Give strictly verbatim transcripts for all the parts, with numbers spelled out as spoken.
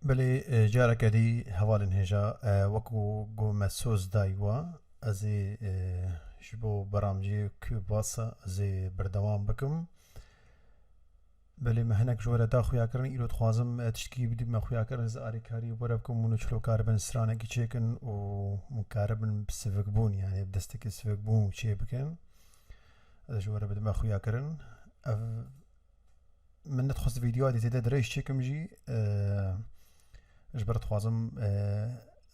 Belê, e, careke dî hevalên hêja, e, wekû ku me soz dayî we, ez ê, e, ji bo beramciyê ku basa ez ê berdewam bikim. Belê me hinek ji we re da xuyakirin, îro dixwazim, e, tiştkî bidî me xuyakirin, ez alîkarî we re bikim, hûn ê çilo karibin stranekî çêkin û hûn karibin bi sivikbûn, yani bi destekî sivikbûn çê bikin. Ez ji we re bidime xuyakirin. Ev Min nedixwest vîdyoya dî zêde dirêj çêkim jî, e, ji ber dixwazim, e,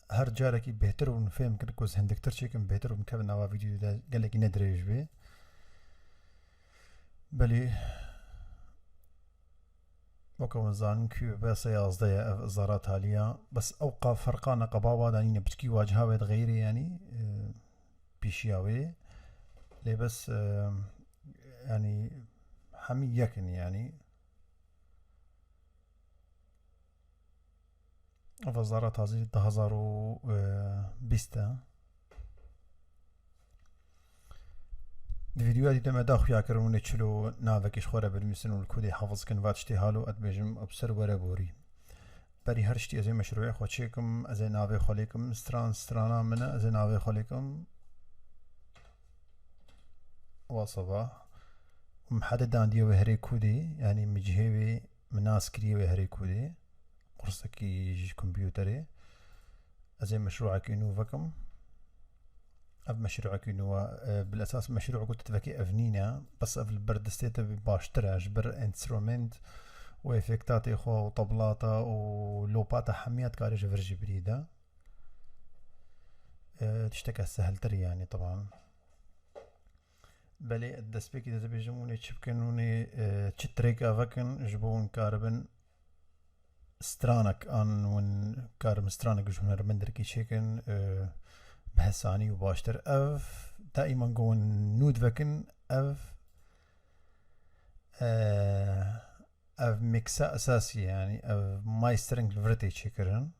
her carekî bêhtir hûn fêm kin ku ez hindiktir çêkim, bêhtir hûn kevin nava vîdyoyê de gelekî ne dirêj bê. Belê, weke hûn zanin ku bese yazdeh ye, ev zara taliya. Bes ew qa ferqa ne, qebaba de nîne, piçkî waciha wê dixeyirê, yanî, e, pîşiya wê. Lê bes, e, yanî hemî yek in, yanî. Ev zara tazî du hazar û bîst e. Di vîdyoya dî de me da xuya kirin, hûn ê çilo navekî ji xwe re binivîsin û li ku dê hefiz kin, va tiştê halo, ez dibêjim ew ser were borî. Berî her tiştî ez ê meşrûyê xwe çêkim, ez ê navê xwe lêkim, stran strana min e, ez ê navê xwe lêkim. Wa seba. Min hede dandiye wê herê kûdê, yanî min cihê wê, min nas kiriye wê herê kûdê. Kursekî ji kompûterê. Ez ê meşrûekî nû vekim. Ev meşrûekî nû e, bil esas meşrû ku tu divekî ev nîne, bes ev li ber destê te bî baştir e, ji ber enstrûment û efektatê xwe û teblata û lopata hemiya dikarê ji vir jî birî de. E, tişteke seheltir e, yanî, teban. Belê, destpêkî de dibêjim, hûn ê çi bikin, hûn ê, e, çi trêka vekin, ji bo hûn karibin stranek an hûn karin stranek ji hunermenderekî çêkin, e, bi hesanî û baştir. Ev daîman ku hûn nû divekin, ev, e, ev mixa esasî ye, yanî ev mastering li vir tê çêkirin.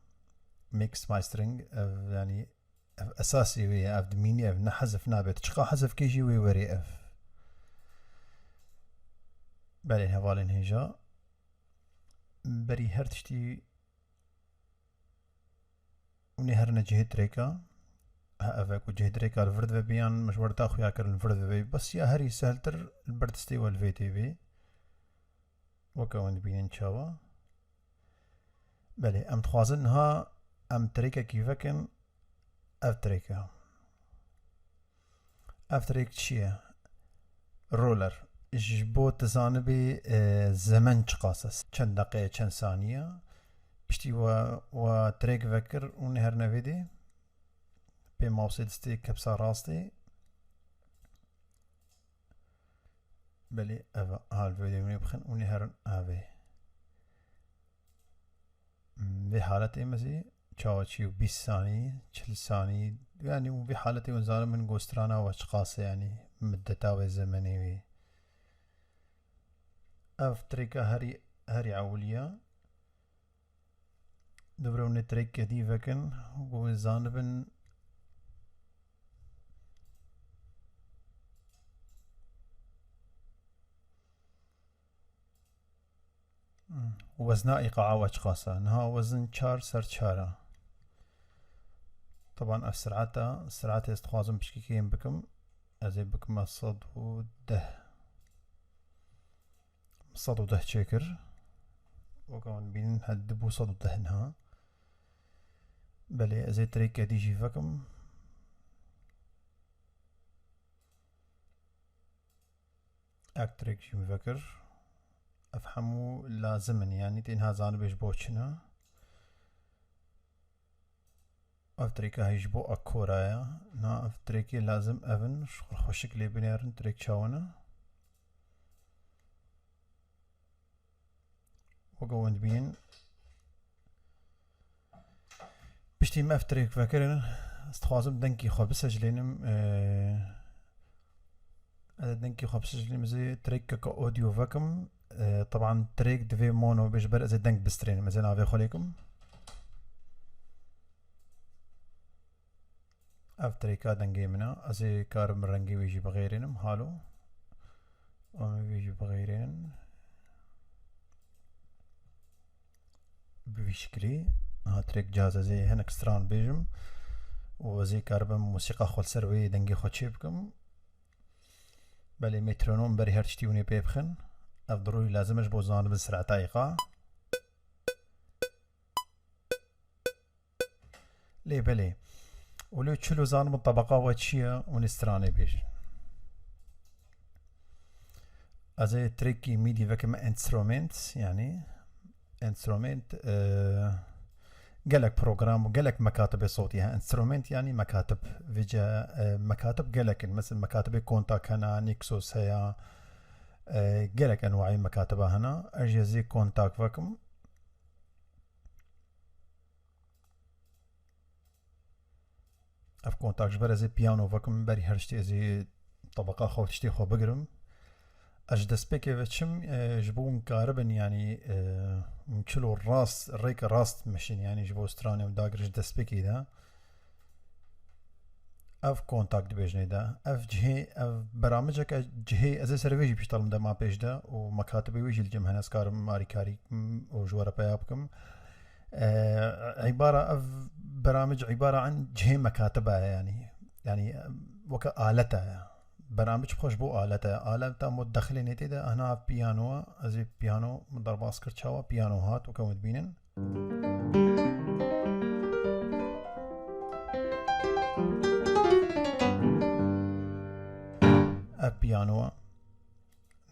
Mix mastering, ev, yanî ev esasî wê ye, ev dimînî, ev ne hezif nabe. Tu çiqa hezif kê jî wê werê ev. Belê hevalên hêja. Berî her tiştî hûn ê herine cihê trêka. Ha, ev e ku cihê trêka li vir dibe biyan, min ji we re da xuya kirin li vir dibe. Bes ya herî seheltir li ber destê we li vê tê bê. Weke hûn dibînin çawa. Belê, em dixwazin niha em trêkekî vekin. Ev trêk e. Ev trêk çi ye? Roller. Ji bo tu zanibî, e, zemen çiqas e. Çend deqe ye, çend saniye. Piştî we, we trêk vekir û neherne vê dê. Pê mawsê distê kepsa rastê. Belê, ev hal vê dê hûn ê bixin, hûn ê herin avê. Vê haletê me zî çawa çî û bîst sanî, çil sanî, yanî û vê haletê hûn zanin min gostrana we çiqas e, yanî middeta wê zemenê wê. Ev trêka herî, herî ewiliya. Dibire hûn ê trêkeke dî vekin, ku hûn zanibin. Hmm. Wezna îqaa we çiqas e? Niha wezin çar ser çar e. Teban ev sirata, siratê ez dixwazim pişkî kêm bikim. Ez ê bikime sed û deh. Sed û deh çêkir. Weke hûn dibînin, her dibû sed û deh niha. Belê, ez ê trêkeke dî jî vekim. Ek trêk jî min vekir. Ev hemû lazim in, yanî tênha zanibê ji bo çi ne. Ev trêka hî ji bo akora ye. Na, ev trêkê lazim ev in, ji xwe xweşik lê binêrin, trêk çawa ne. Weke hûn dibînin. Piştî me ev trêk vekirin, ez dixwazim dengkî xwe biseclênim. Ee, Ez ê dengkî xwe bisicilînim, ez ê trêkeke audio vekim. E, teban trêk divê mono bê, ji ber ez ê deng bistrênim. Ez ê navê xwe lêkim. Ev trêka dengê min e. Ez ê karim rengê wê jî bixêrênim. Halo. Em ê wê jî bixêrênin. Bi vî pişkirî. Niha trek caz ez ê hinek stran bêjim û ez ê karibim musîqa xwe li ser wê dengê xwe çê bikim. Belê metronom berî her tiştî hûn ê pê bixin. Ev di rûyî lazim e ji bo zanibin sireta yê xwe. Lê belê. Û lê çilo zanibin tebeqa we çi ye, hûn ê stranê bêjin. Ez ê trekî mîdî vekim enstrument, yanî enstrument, e, gelek program û gelek mekatibê sotî hene. Enstrument yanî mekatib. Vêce, e, mekatib gelek in. Mesela mekatibê kontak hene, Nexus heye, e, gelek enwayê mekatiba hene. Ez jî ez ê kontak vekim. Ev kontak ji ber ez ê piyano vekim, berî her tiştî ez ê tebeqa xwe û tiştê xwe bigirim. Ez ji destpêkê ve çim, e, ji bo hûn karibin, yanî, e, hûn çilo rast, rêk rast mişin, yanî ji bo stranê û dagir ji destpêkê de. Ev kontak dibêjinê de. Ev cihê, ev beramiceke cihê ez ê ser vê jî pişta lim dema pêş de û mekatibê wî jî li cem hene, ez karim alîkarî û ji we re peya bikim. E, îbara ev beramij îbara an cihê mekatiba ye, yanî, yanî, e, weke alete ye. Beramij bi xwe ji bo alete ye. Aleta mod dexilê nêtê de, ana ev piyano ye. Ez ê piyano min derbas kir, çawa piyano hat, weke hûn dibînin. Ev piyano ye.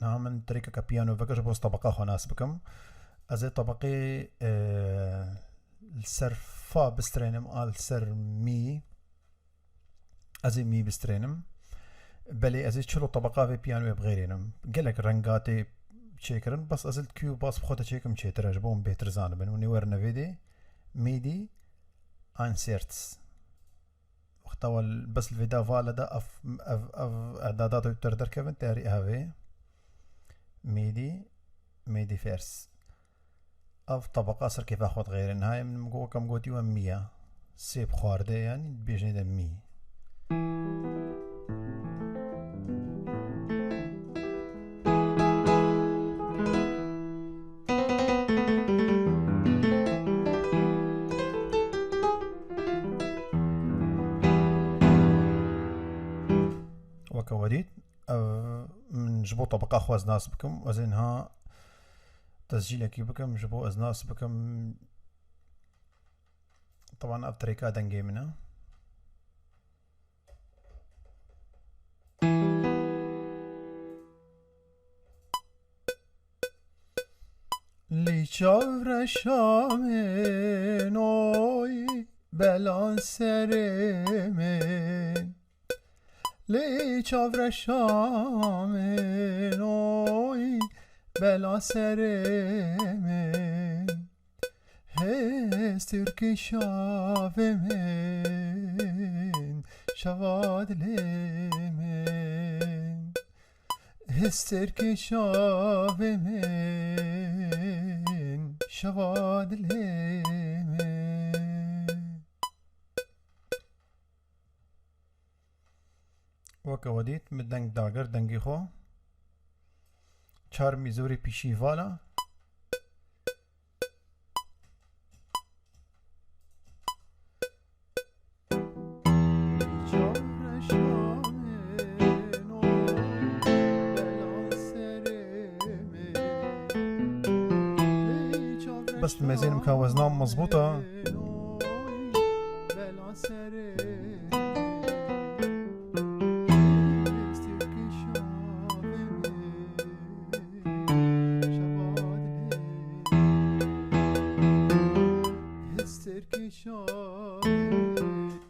Niha min trêkeke piyano vekir ji bo tebeqa xwe nas bikim. Ez ê tebeqê, e, li ser fa bistrênim a li ser mî. Ez ê mî bistrênim. Belê ez ê çilo tebeqa vê piyanoyê bixêrênim. Gelek renga tê çêkirin, bes ez ê li kî û bas bi xwe te çêkim çêtir e, ji bo hûn bêhtir zanibin. Hûn ê werin vê dê. Mîdî, Einserts. Wexta we bes li vê de vale de ev, ev, ev e'dada te derkevin, te herî ev ê. Mîdî, mîdî fers. Ev tebeqa ser kêfa xwe dixêrin. Hayê min got, weke min gotî we mî ye. Sê bi xwardê, yanî dibêjinê de mî. Weke we dît, ev min ji bo tebeqa xwe ez nas bikim. Ez ê niha tescîlekî bikim, ji bo ez nas bikim. Teban ev trêka dengê min e. Li çavreşa min oy, bela serê min. Li çavreşa min oy, bela serê min. Hêz tirkî şavê min, şeva dilê min. Hêz tirkî şavê min, şeva dilê min. Weke we dît, min deng dagir dengî xwe. Çar mîzorê pîşî vala. Bes mezênim ka wezna mezbût e.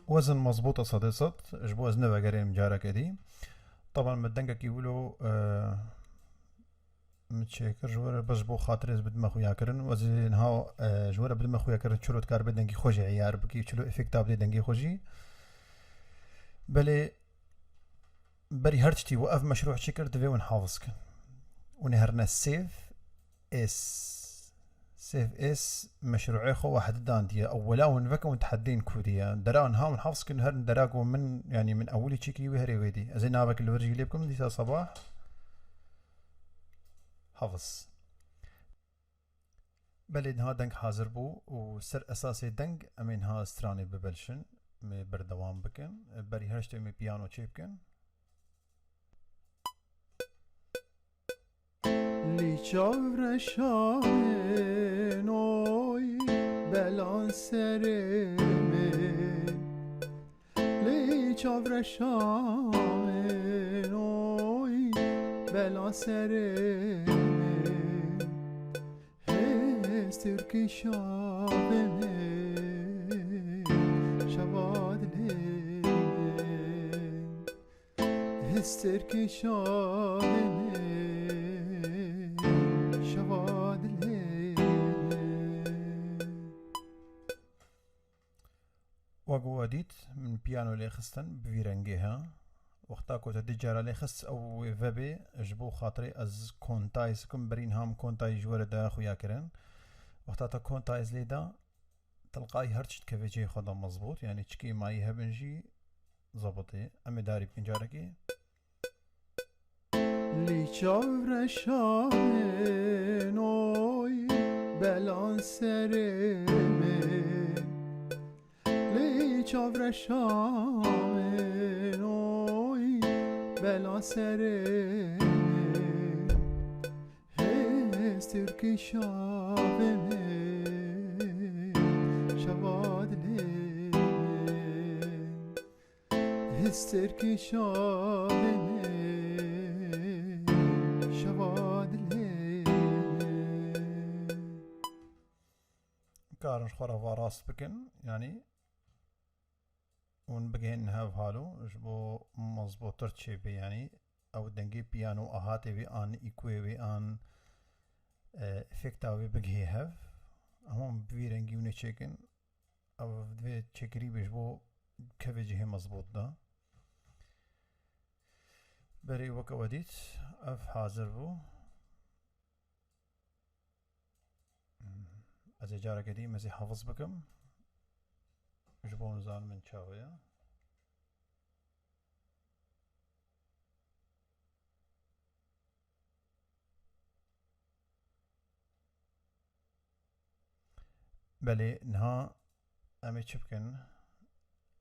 Wezin mezbût e sedê sed, ji bo ez nevegerêm careke dî. Taban min dengekî wilo, e, min çêkir ji we re, bes ji bo xatirê ez bidime xuya kirin. Ez ê niha, e, ji we re bidime xuya kirin, çilo dikaribe dengî xwe jî eyar bikî, çilo efekta bidê dengê xwe jî. Belê berî her tiştî we ev meşrû çêkir, divê hûn hafiz kin. Hûn ê herine save as. Save as meşrûê xwe we hedi dandiye. Ewwela hûn veke hûn teheddên kûdî ye. Dera niha hûn hafiz kin, herin dera ku min, yanî min ewilî çêkirî wê herê wê dî. Ez ê navek li vir jî lê bikim, dîsa sabah. Hafiz. Belê niha deng hazir bû û ser esasê deng em ê niha stranê bibelşin. Em ê berdewam bikin. Berî her tiştê em ê piyano çêbikin. Li çavreşanên oy belan serê min. Li çavreşanên oy belan serê min. Hêz Tirkî şavê min, şeva dilê min. Hêz Tirkî şavê min, şeva dilê min. Wek we dît, min piyano lê xistin, bi vî rengê he. Wexta ku te du cara lê xist, ew vebê, ji bo xatirê ez kontayî sikim, berî niha min kontayî ji we re daye xuya kirin. Wexta te kontayî lê da, tilqayî her tişt dikeve cihê xwe de mezbût, yanî çi kêmayî hebin jî zebitê. Em ê darî bikin carekê. Li çavreşanên oy belan serê min. Li çavreşanên oy belan serê min. Hêz Tirkî şavê min, şeva dilê min. Hêz Tirkî şavê min, şeva dilê min. Karin ji xwe re va rast bikin, yanî hûn bigihên hev halo, ji bo mezbûtir çêbê, yanî ew dengê piyano ahatê wê an îkoyê wê an, e, efekta wê bigihê hev. Hema bi vî rengî hûn ê çêkin. Ev divê çêkirî bê ji bo kevê cihê mezbût de. Berê weke we dît, ev hazir bû. Ez ê careke dî, ez ê hefiz bikim. Ji bo nizanim min çawa ye. Belê, niha em ê çi bikin?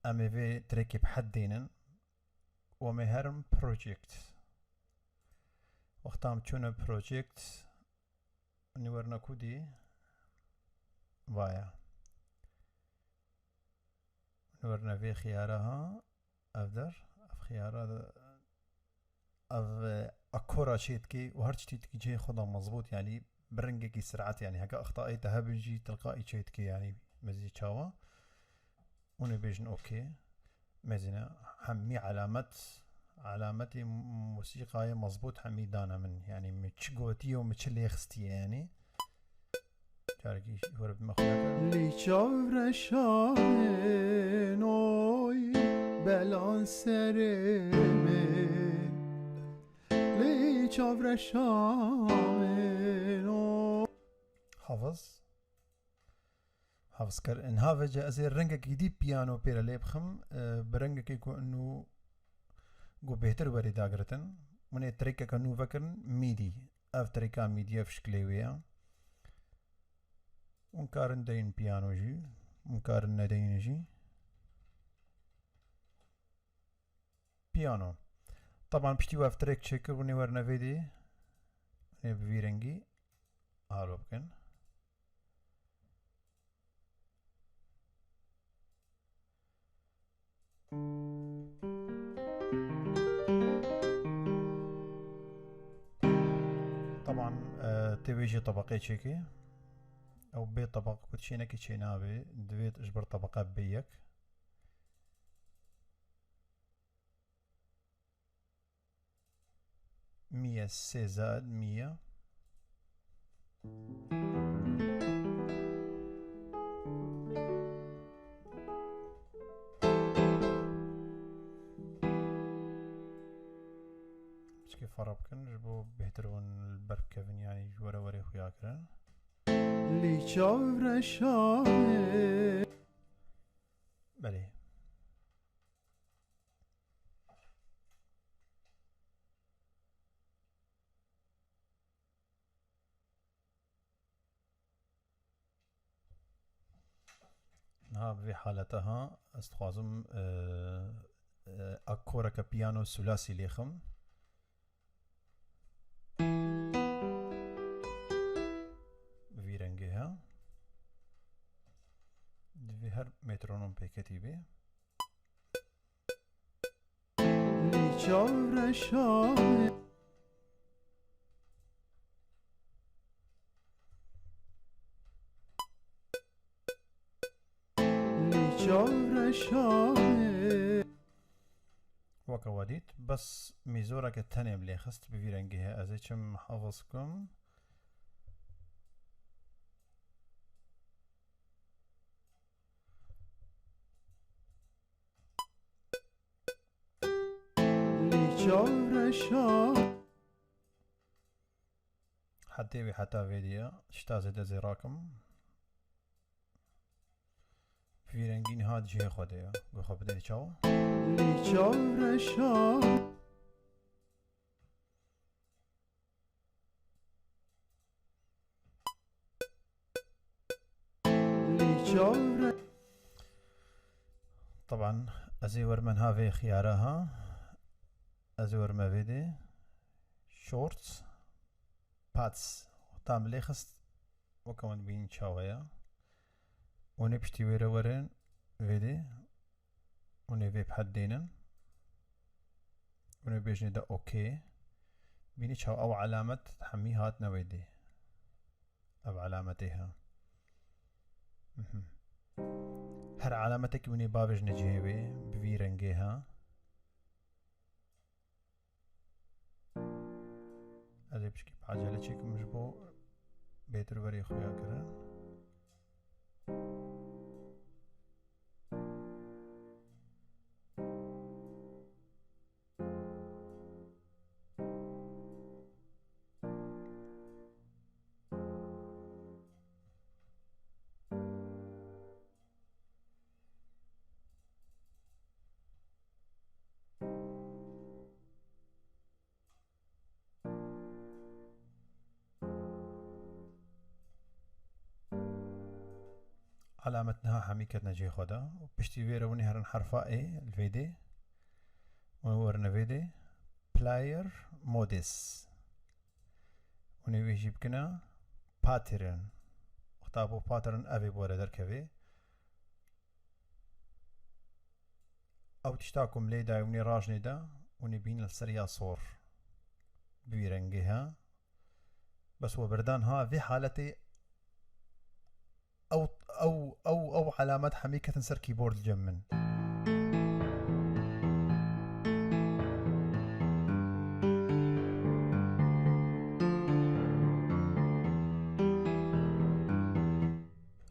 Em ê vê trekê bi hed dênin û em ê herin project. Wexta em çûne project, nî werine ku dî? Vaya. Nî werine vê xiyara ha. Ev der, ev xiyara de, ev, e, akora çê dikê û her tiştî dikî cihê xwe de mezbût, yanî bi rengekî sirat, yanî heke extayê te hebin jî tilqayî çê dikê, yanî mezî çawa. Hûn ê bêjin okê. Mezîne hemî alamet, alametê musîqayê mezbût hemî dane min. Yanî min çi gotiye û min çi lêxistiye, yanî. Carekî ji we re bidime xuya. Li çavreşanên oy belan serê min. Li çavreşanên oy. Hafiz. Hafizkar, niha vêce ez ê rengekî dî piyano pê re lê bixim, e, bi rengekê ku inu ku bêhtir werê dagirtin. Min ê trêkeke nû vekirin, mîdî. Ev trêka mîdî, ev şikilê wê ye. Hûn karin deynin piyano jî, hûn karin nedeynin jî. Piyano. Taban piştî we ev trêk çêkir, hûn ê werine vê dê, hûn ê bi vî rengî alo bikin. Taban, e, tê wê jî tebeqê çêkê. Ew bê tebeq ku çênekê çênabê, divê ji ber tebeqe bê yek. Mi ye, sê zaid mi ye. Piçkê fera bikin, ji bo bêhtir hûn li ber bikevin, yanî ji were werê xuya kirin. Li çavreşanê. Belê. Ha, bi vê haleta ha, ez dixwazim, e, e, akoreke piyano sulasî lêxim. Bi vî rengê ha. Divê her metronom pêketî bê. Li çavreşanê. Li çavreşanê. Weke we dît, bes mîzoreke tenê em lê xist, bi vî rengî he. Ez ê çim hevis bikim. Li çavreşa. Hetê wê heta vê diye, tişta zêde zê rakim. Vî rengî niha di cihê xwe de ye. Guh xwe bidê çawa? Li çavreşa. Li çavre. Taban, ez ê werme niha vê xiyara ha. Ez ê werme vê dê. Shorts. Pads. Tam lê xist. Weke hûn dibînin çawa ye. Hûn ê piştî wê re werin. Vê dê. Hûn ê vê bi hev dênin. Hûn ê bêjinê de okey. Bînî çawa ew alamet hemî hatine wê dê. Ev alametê ha. Mhm. Her alametekî hûn ê bavêjinê cihê wê, bi vî rengê ha. Ez ê pişkî bi ecele çêkim ji bo bêtir werê xuya kirin. Alamet niha hemî ketine cihê xwe de. Piştî vê re hûn ê herin herfa E li vê dê. Hûn werine vê dê. Player modes. Hûn ê wê jî bikine pattern. Wexta bo pattern ev ê bi we re derkevê. Ew tişta ku em lê dayê hûn ê rajnê de, hûn ê bînin li ser ya sor. Bi vî rengê he. Bes we berdan ha, vê haletê ew, ew, ew, ew alamet hemî ketin ser keyboard li cem min.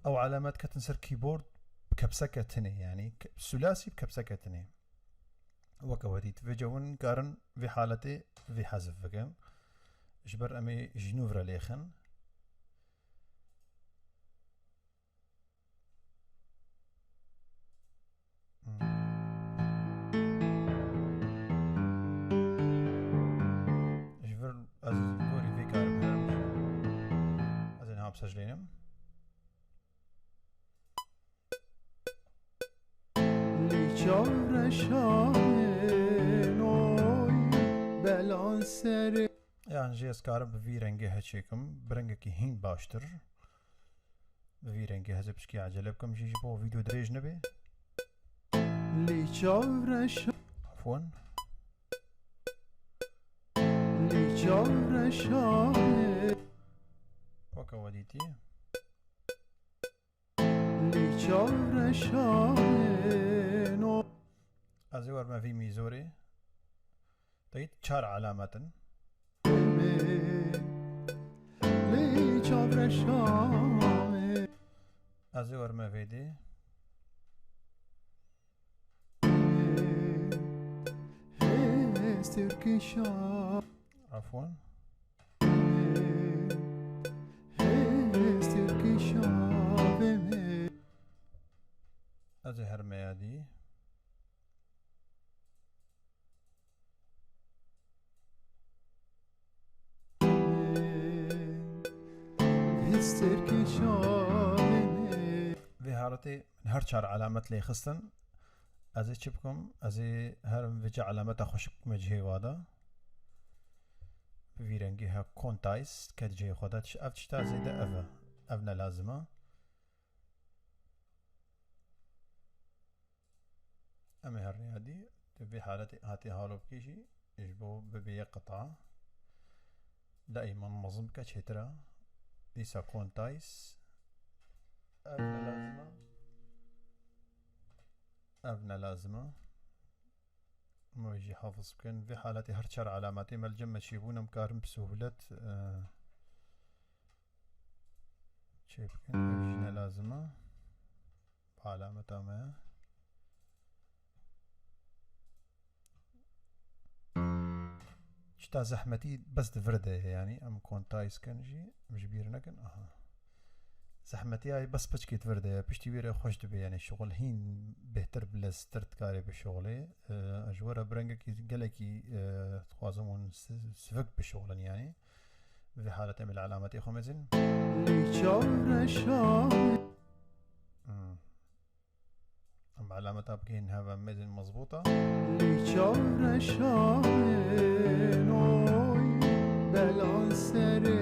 Ew alamet ketin ser keyboard bi kepseke tinê, yanî ke-, sulasî bi kepseke tinê. Weke we dît, vê cewin karin vê haletê vê hezif bikin. Ji ber em ê ji nû re lêxin. Hmm. Ji vir ez gorî vê karim herim. Ez ê niha bi seclênim. Li çavreşanê noy belan serê. Yan jî ez karim bi vî rengê he çêkim, bi rengekî hîn baştir. Bi vî rengê hezê pişkî ecele bikim jî ji bo vîdeo dirêj nebe. Li çavreşa. Afwan. Li çavreşanê. Weke we dîtî. Li çavreşanê no. Ez ê werme vî mîzorê. Te dît çar alamet in. Li çavreşanê. Ez ê werme vê dê. Hêstirkî şa. Afwan. Hêstirkî şavê me. Ez ê hermeya dî. Hêstirkî şavê me. Vê hala Tê her çar alamet lê xistin. Ez ê çi bikim? Ez ê herim vêca alameta xweşik bikime cihê wa de. Bi vî rengî he quantize ket cihê xwe de. Ev tişta zêde ev e. Ev ne lazim e. Em ê her rêya dî. Di vê haletê hatê halokî jî ji bo bibê yek qita. Daîman mezin bike çêtir e. Dîsa quantize. Ev ne lazim e. Ev ne lazim e. Em wê jî hafiz bikin. Vê haletê her çar alametê me li cem me çêbûn, em karin bi sehûlet, e, çê bikin. Ev jî ne lazim e. Bi alameta me. Çita zehmetî bes di vir de ye, yanî em quantize kin jî, em ji bîr nekin. Aha. Zehmetiya bes piçkê di vir de ye. Piştî wê re xweş dibe, yanî şixul hîn bêhtir, bi leztir dikarê bişixulê. Ee, ji we re bi rengekî gelekî, ee, dixwazim hûn si-, sivik bişixulin, yanî. Vê haletê em ê li alametê xwe mezin. Lê çavreşa Hmm. Em elameta bigihînin heve mezin mezbûta. Lê çavreşa min oy belan serê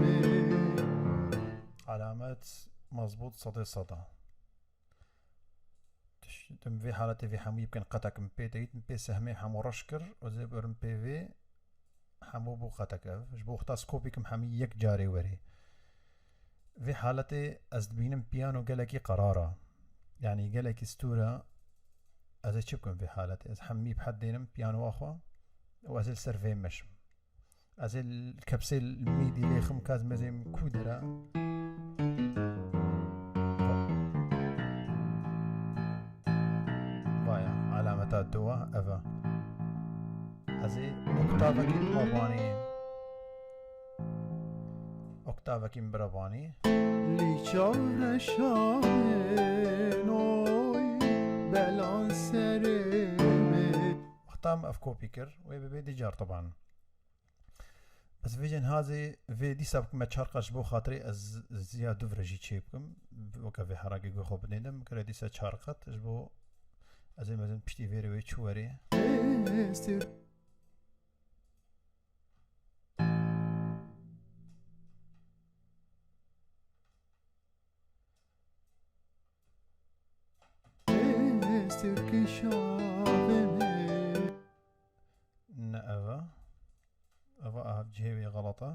min. Alamet mezbût sedê seda. Tişt-, em vê haletê vê hemûyî bikin qetek, min pê deyît, min pê sehmê hemû reş kir, ez ê birim pê vê. Hemû bû qetek ev. Ji bo wexta ez kopî kim hemî yek carê werê. Vê haletê ez dibînim piyano gelekî qerar e. Yanî gelekî stûr e. Ez ê çi bikim vê haletê? Ez hemî bi hed dênim piyanoya xwe û ez ê li ser vê meşim. Ez ê li kepsê li mîdî lêxim ka ez mezêm ku dere. Vaya, alameta dua ev e. Ez ê oktavekî bira banî. Oktavekî min bira banî. Lî çavreşanê noy belan serê me. Wexta min ev kopî kir, wê bibê dîcar teban. Bes vêcên hazê vê dîsa bikime çar qat ji bo xatirê ez ziya du virê jî çê bikim. Weke vê herakê guh xwe bidênim, bikire dîsa çar qat ji bo ez ê mezin piştî vêrê wê çû werê. Ne ev e. Ev a cihê wê xelet e.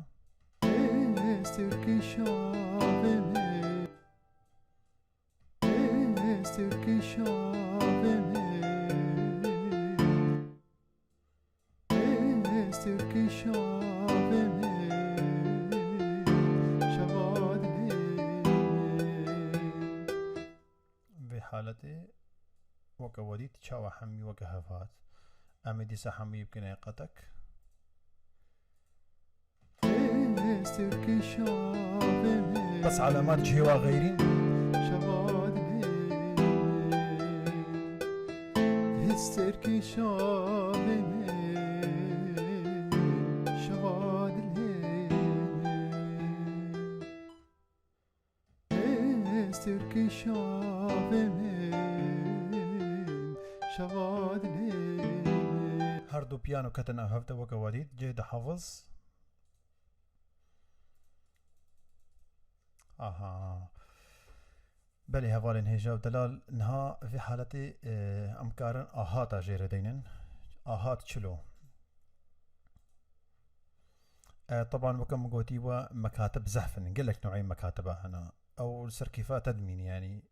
Vê haletê weke we dît çawa hemî weke hev hat. Em ê dîsa hemî bikine qetek. Bes elemat cihê wa xeyrîn. Her du piyano ketin ev hevde weke we dît, cê de hafiz. Aha. Belê hevalên hêja û delal, niha vê haletê, e, em karin ahata jê re deynin. Ahat çilo. E, teban weke min gotî we mekatib zehf in. Gelek newê mekatiba hene. Ew li ser kêfa te dimîne, yanî.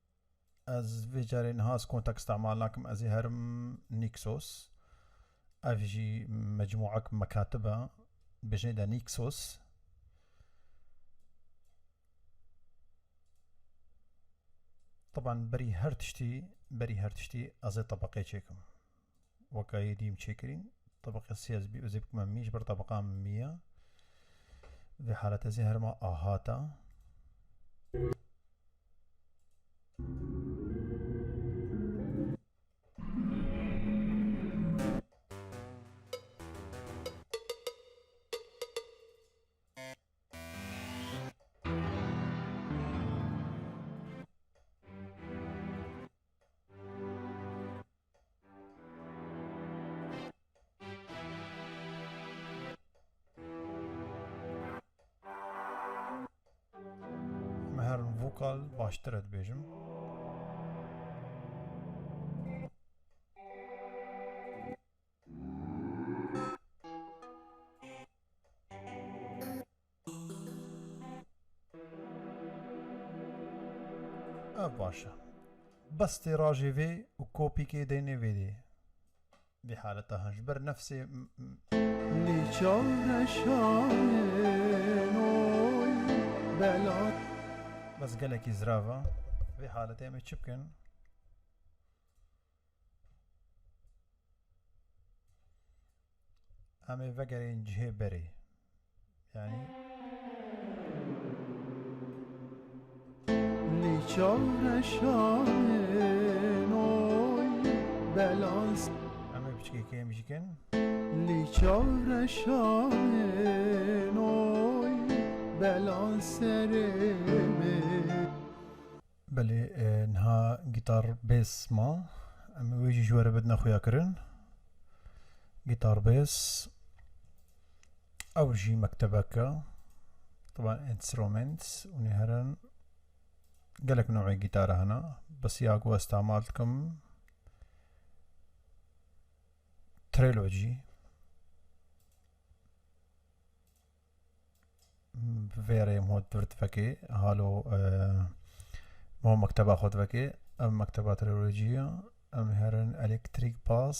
Ez vê carê niha ez kontak îstemal nakim, ez ê herim Nîksos. Ev jî mecmûek mekatib e, bêjin de Nîksos. Teban berî her tiştî, berî her tiştî ez ê tebeqê çêkim. Weke yê dîm çêkirîn, tebeqê sê ez bî, ez ê bikime mî, ji ber tebeqa min mî ye. Vê haletê ez ê herima ahata. Vokal baştir e dibêjim. Ev baş e. Bes tê rajê vê û kopîkê deynê vê dê. Vê haleta hin ji ber nefsê m-, m-, Lê çavreşanên oy bela. Bes gelekî zirav e. Vê haletê em ê çi bikin? Em ê vegerên cihê berê. Yani Lê çavreşanên oy belan s- Em ê piçkê kêm jî kin. Lê çavreşanên oy belan serê me. Belê, e, niha gitar bês ma. Em ê wê jî ji we re bidine xuya kirin. Gitar bês. Ew jî mektebek e. Taban instrument û nê herin gelek newê gitara hene. Bes ya ku ez istemal dikim Trilogy. Bi vê re em hot vir divekê. Halo, e, mo mekteba xwe divekê. Ev mekteba Trilogy ye. Em herin elektrik bas.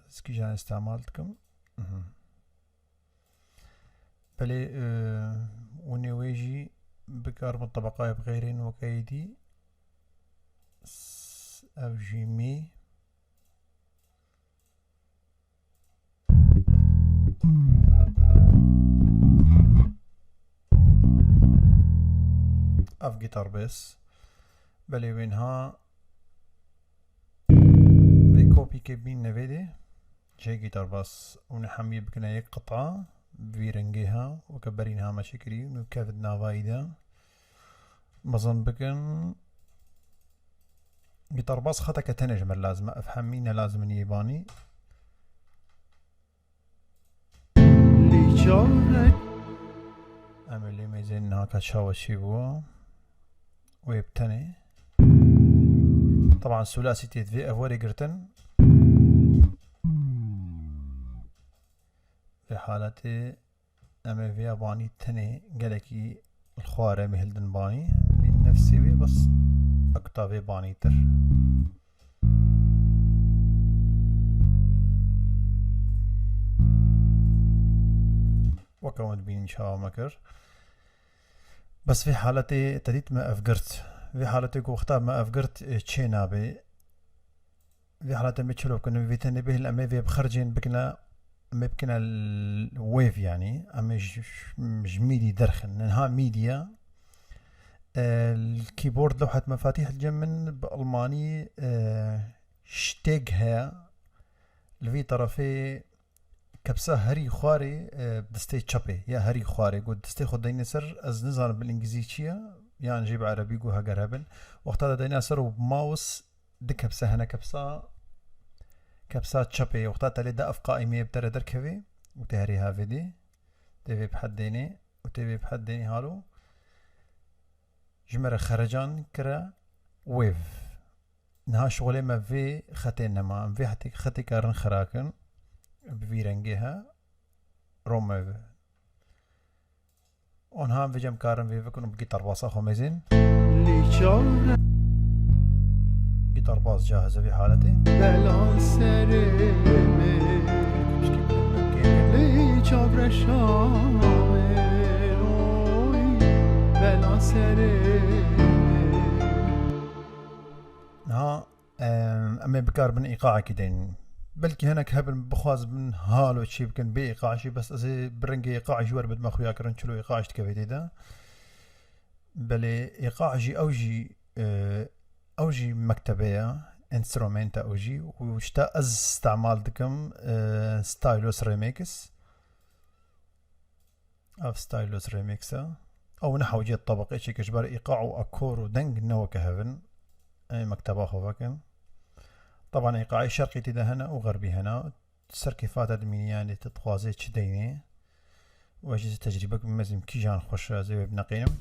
Ez kîjan istemal dikim. Mhm. Belê, e, û nê wê jî bikar min tebeqayê bi xeyrên weke yê dî. S-, ev jî mî. Ev gitar bês. Belê wê niha vê kopîkê bînine vê dê. Cihê gitar bas û ne hemî bikine yek qita. Bi vî rengê ha. Weke berî niha me çêkirî. Nû kevt navayî de. Mezin bikin. Gitar bas xeteke tenê ji me lazim e. Ev hemî ne lazim in yê banî. Lê çavre. Em ê lê mêzên niha ka çawa çê bû. Wê bi tenê. Taban sulasî tê divê ev were girtin. Vê haletê em ê vêya banî tenê gelekî li xwar em ê hildin banî. Bi nefsê wê bes oktavê banîtir. Weke hûn dibînin çawa me kir. Bes vê haletê te dît me ev girt. Vê haletê ku wexta me ev girt, e, çê nabe. Vê haletê me çilo bikin, vê tenê bihil em ê vê bixercên bikine, em ê bikine l-, wave yani. Em ê ji, ji, ji mîdî derxin. Niha mîdî ye. E, li keyboard lewhet mefatîh li cem min bi almanî, e, Steg heye. Li vî terefê kepsa herî xwarê, e, destê çepê ya herî xwarê. Got destê xwe deyne ser, ez nizanim bil îngilîzî çi ye, yan jî bi erebî got heger hebin. Wexta de deyne ser û mouse di kepse hene kepsa, kepsa çepê. Wexta te lê de ev qaîmeyê bi te re derkevê û tê herî havê dê. Tê vê bi hed dênê û tê vê bi hed dênê halo. Ji me re xerecan kire wave. Niha şixulê me vê xetê nema. Em vê hetê-, xetê karin xirakin. Bi vî rengê he. Romeo. Onha em vê cem karin vê bikin û bi gitar basa xwe mêzin. Lê çavre. Gitar bas cahiz e vê haletê. Belan serê me. Lê çavre şamê oy. Belan serê me. Niha Em, em ê bi kar bin îqaekî deyn. Belkî hinek hebin bixwazin halo çê bikin bê îqa jî, bes ez ê bi rengê îqa jî wer bidime xuya kirin, çilo îqa ji dikeve tê de. Belê îqa jî ew jî, e, ew jî mektebe ye, enstrumenta ew jî. Û ji te ez îstemal dikim, e, Stylos Remix. Ev Stylos Remix e. Ew ne hewcê tebeqê çêkir ji ber îqa û akor û deng ne weke hev in. Em ê mekteba xwe vekin. Teban îqayê şerqî tê de hene û xerbî hene. Ser kêfa te dimînî, yanî tu dixwazê çi deynê. We jî tecrîbek mezin kîjan xweş e, ez ê wê bineqînim.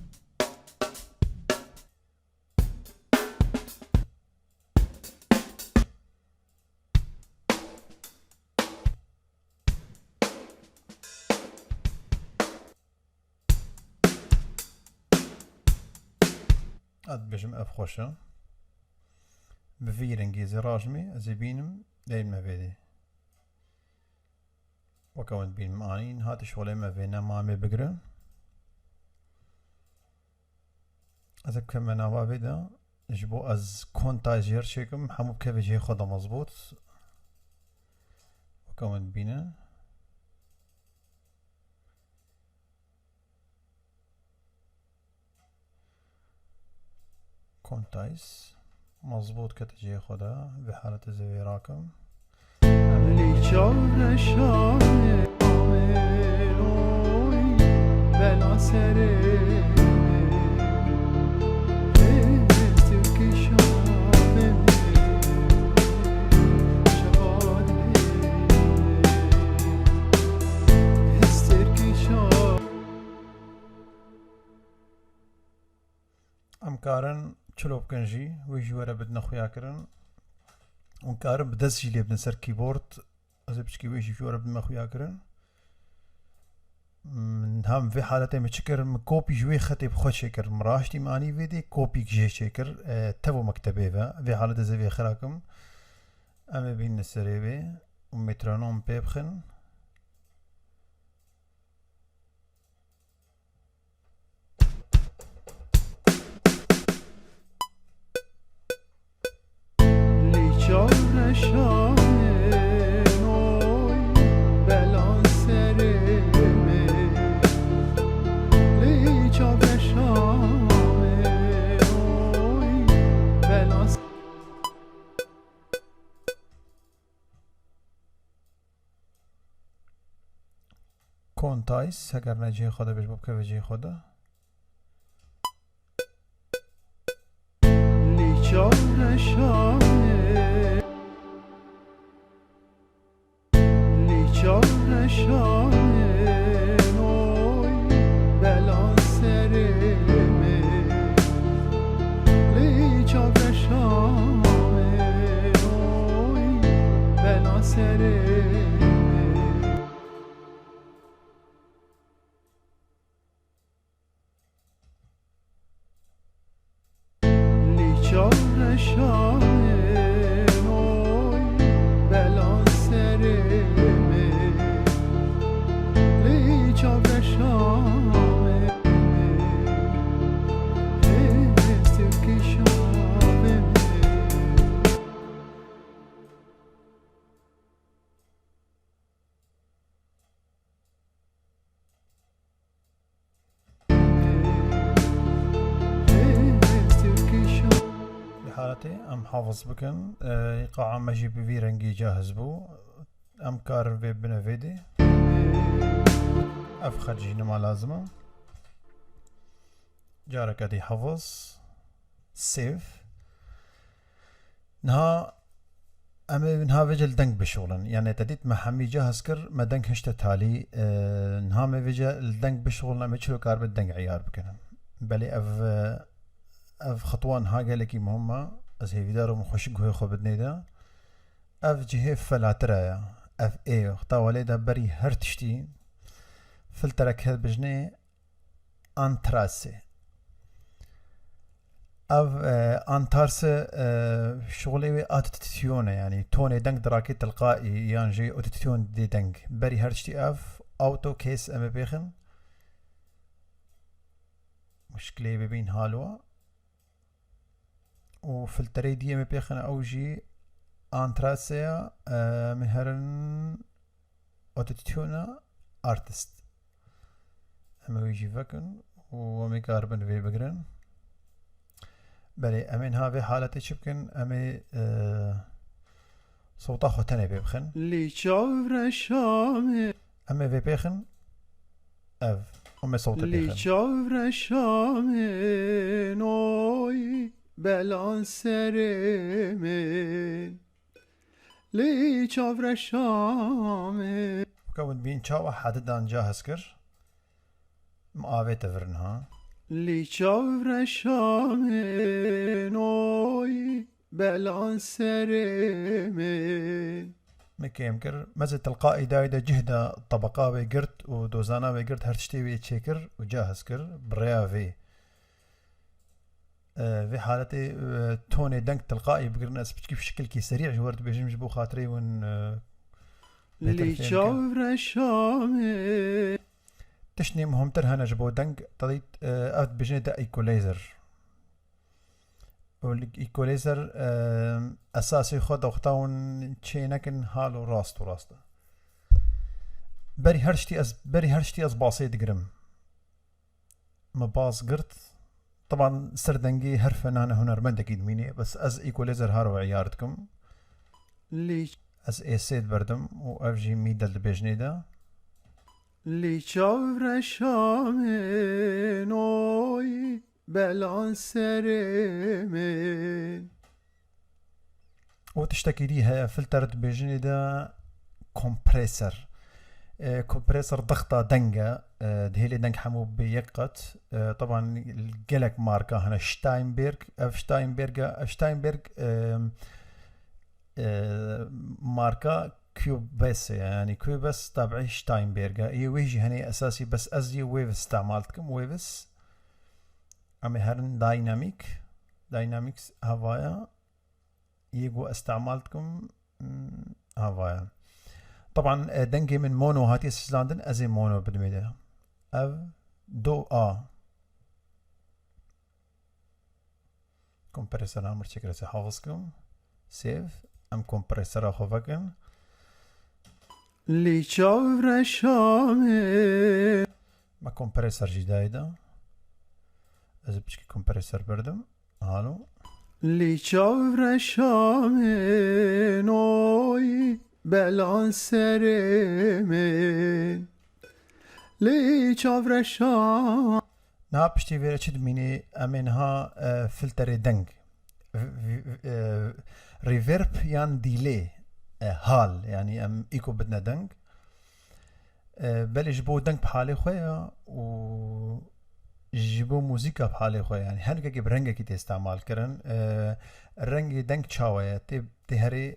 Ez dibêjim ev xweş e. Bi vî rengî zê rajimê ez ê bînim, deyim me vê dê. Weke hûn dibînin anî, niha tişolê me vê nema em ê bigirin. Ez ê bikevime nava vê de, ji bo ez kontayê jê re çêkim, hemû bikeve cihê xwe de mezbût. Weke hûn dibînin. Kontayîs mezbût kete cihê xwe de, vê haletê zê vê rakim. Lê çavreşanê amêroy bela serê. Ê Tirkî şavê şevadê. Ê Tirkî şa- Em karin çilo bikin jî, wê jî were bidine xuyakirin. Hûn karin bi dest jî lê bidin ser keyboard. Ez ê piçkî wê jî were bidime xuyakirin. Min hem vê haletê min çi kir, min kopî ji wê xetê bi xwe çêkir. Min raştî min anî vê dê, kopîk jê çêkir. E, tevo mektebê ve. Vê haletê zê vê xirakim. Em ê bînin serê vê û metronom pê bixin. Lê çavreşanê noy belan serê me. Lê çavreşanê noy belan Kontayîs, heger ne cihê xwe de bêj, bo bikeve cihê xwe de. Lê çavreşanê, lê çavreşanê noy belan serê me. Lê çavreşanê noy belan serê me. Lê çavreşanê noy belan serê me. Lê çavreşanê, ê Tirkî şavê me. Bi haletê em hafiz bikin. Îqa'a me jî bi vî rengî cahiz bû. Em karin vê bine vê dê. Ev xet jî nima lazim e. Careke dî hafiz. Save. Niha em ê niha vêce li deng bişixulin. Yanî te dît me hemî cahiz kir, me deng hişte talî. E, niha me vêce li deng bişixulin, em ê çilo karibin deng eyar bikin. Belê ev, e, ev xitwa niha gelekî muhim e. Ez hêvîdar im xweşik guhê xwe bidinê de. Ev cihê felatira ye. Ev ê, ta welê de berî her tiştî filterek hel bijnê. Antrase. Ev, e, antarse, e, şixulê wê autotune e, yanî tonê deng dirake tilqaî yan jî autotune dê deng. Berî her tiştî ev auto case em ê pêxin. Muşkilê bibîn halo. Û filterê dî em ê pêxin ew jî antrase ya, e, em ê herin Autotune Artist. Em ê wê jî vekin û em ê karibin vê bigirin. Belê, em ê niha vê haletê çi bikin? Em ê, e, sewta xwe tenê pê bixin. Lê çavreşanê. Em ê vê pêxin. Ev. Em ê sewtê pêxin. Lê çavreşanê noy belan serê min. Lê çavreşanê. Weke hûn bîn çawa hedidan cahiz kir? Em avê te vir niha. Lê çavreşanê noy belan serê min. Me kêm kir. Me zê tilqaî dayê de cih de tebeqa wê girt û dozana wê girt her tiştê wê çêkir û cahiz kir. Bi rêya vê. e, vê haletê, e, tonê deng tilqaî bigirin, ez piçkî bi şikilkî serî ji we re dibêjim ji bo xatirê win, e, bêhtir Lê fêm ke. Çavreşa min. Tiştê muhimtir hene ji bo deng, tadît, e, ev dibêjinê de equalizer. Û li equalizer, e, esasê xwe doxta hûn çê nekin hal û rast û rast e. Berî her tiştî ez, berî her tiştî ez basê digirim. Me bas girt. Teban ser dengê her fenane hunermendekî dimîne, bes ez equalizer har we iyar dikim. Lê Ez ê sê diberdim û ev jî middle dibêjinê de. Lê çavreşa min oy belan serê min. Û tiştekî dî heye, filter dibêjinê de kompreser. E, kompreser dexta deng e, e, dihêlê deng hemû bi yek qet. E, teban gelek marka hene, Steinberg, ev Steinberg e, ev Steinberg, e, e, marka Cubase e, yani Cubase tabiî Steinberg e. Yê wê jî hene esasî, bes ez yê Waves îstemal dikim, Waves. Em ê herin Dynamic, Dynamics hevaya. Yê ku ez îstemal dikim, hmm, hevaya. Teban, e, dengê min mono hatiye sizandin, ez ê mono bidimê de. Ev do a. Kompresora min çêkir, ez ê hafiz kim. Save. Em kompresora xwe vekin. Lê çavreşa min. Me kompresor jî dayê de. Ez ê piçkî kompresor berdim. Alo. Lê çavreşa min oy belan serê min. Lê çavreşa Niha piştî vê re çi dimînê? Em ê niha, e, filterê deng. V-, v-, e, reverb yan delay, e, hal, yani em îko bidine deng. E, belê ji bo deng bi halê xwe ya û ji bo muzîka bi halê xwe, yani her yekê bi rengekî tê îstemal kirin. E, rengê deng çawa ye? Tê, tê herê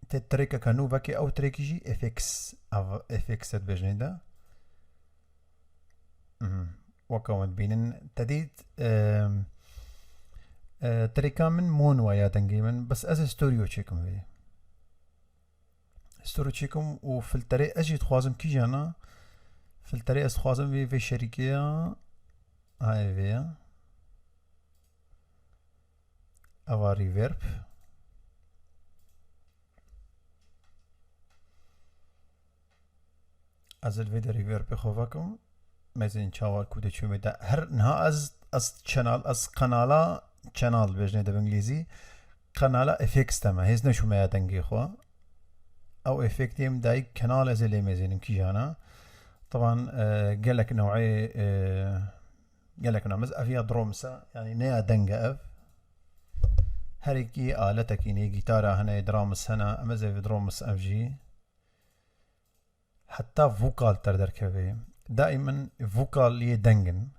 Tê trêkeke nû vekê, ew trêkî jî F X, ev F X e dibêjinê de. Mhm. Weke hûn dibînin, te dît, em, e, trêka min mono ya dengê min, bes ez ê stereo çêkim vê. Stereo çêkim û filterê ez jî dixwazim kîjan e? Filterê ez dixwazim vê, vê şerîkê ya. Hayê vê ya. Eva reverb. Ez li vê de reverbê xwe vekim. Mezin çawa ku de çûme de. Her niha ez, ez channel, ez kanala channel bêjinê de bi îngilîzî. Kanala effects de me. Hêz neçûme ya dengê xwe. Ew effectê min dayî kanal ez ê lê mêzînim kîjana. Teban, e, gelek newê, e, Gelek nam ez ev ya drums e, yani ne ya deng e ev. Her yekî aletekî ne, gîtara hene, drums hene, em ez ev drums ev jî. Heta vokal ter derkeve. Daîmen vokal yê deng in.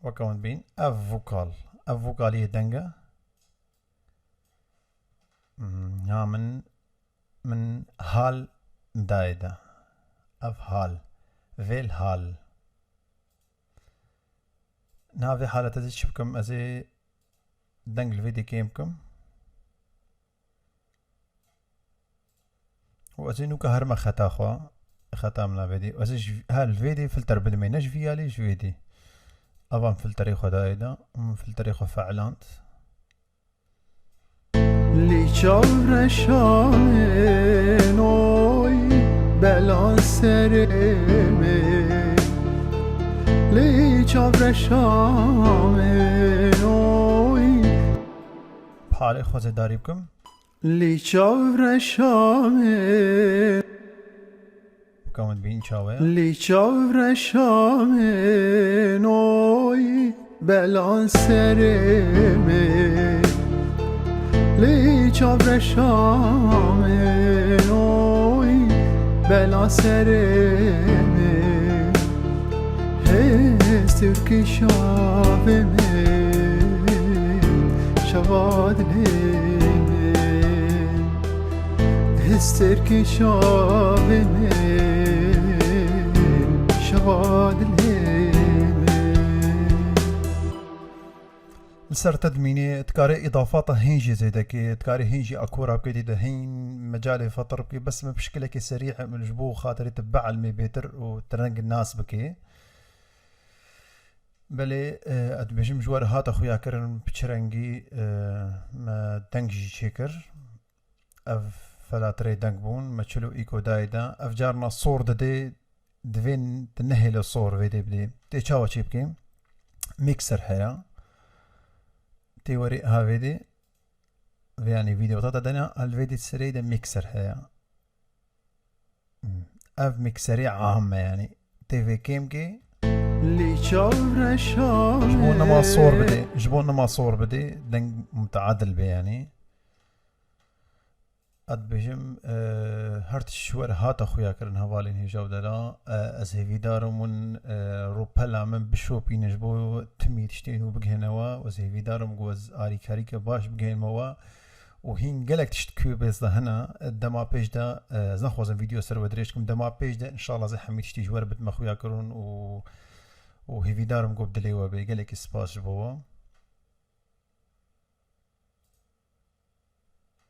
Weke hûn dibîn, ev vokal. Ev vokal yê deng e. Hmm, ha min, min hal dayê de. Ev hal. Vêl hal. Niha vê haletê ez ê çi bikim? Ez ê deng li vê dê kêm bikim. Û ez ê nûka herime xeta xwe. Xeta min a vê dê. Ez ê ji, ha, li vê dê filter bidimê. Ne ji vî alî, ji vê dê. Ava min filterê xwe dayê de. Min filterê xwe feeland. Lê çavreşa min oy belan serê min. Lê çavreşa min oy. Palê xwe zêdarî bikim. Lê çavreşa min. Bikamin bîn çawe ya? Lê çavreşa min oy belan serê min. Lê çavreşa min oy belan serê min. Hêz tirkî şavê min, şeva dilê min. Hêz tirkî şavê min, şeva Ser te dimînê, dikarê îdafata hîn jî zêde kê, dikarê hîn jî akora bikê, tê de hîn mecalê fetir bikê, bes min bi şikilekê serî min ji bo xatirê te bielmê bêtir û te reng nas bikê. Belê, e, ez dibêjim ji we re hate xuya kirin bi çi rengî, e, me deng jî çêkir. Ev felatirê deng bûn, me çilo îko dayê de. Ev carna sor didê, divê tu nehêle sor vê dê bidê. Tê çawa çê bikê? Mixer heye. Tê werê ha vê dê. Vê yanî vîdeo ta te dene, el vê dê serê de mixer heye. Hmm. Ev mixerê am e yanî. Tê vê kêm kê. Lê çavreşa Ji bo nema sor bidê, ji bo nema sor bidê, deng mutadil bê yanî. Ez dibêjim, e, her tişt ji we re hate xuya kirin hevalên hêja û delal. E, ez hêvîdar im hûn, e, rûpela min bişopînin ji bo timî tiştên nû bigihêne we. Ez hêvîdar im ku ez arîkarîke baş bigihênme we. Û hîn gelek tişt ku bêz de hene, dema pêş de, e, ez naxwazim vîdeo ser we dirêj kim. Dema pêş de, înşallah, ez ê hemî tiştî ji we re bidime xuya kirin û, û hêvîdar im ku bi dilê we bê. Gelekî spas ji bo we.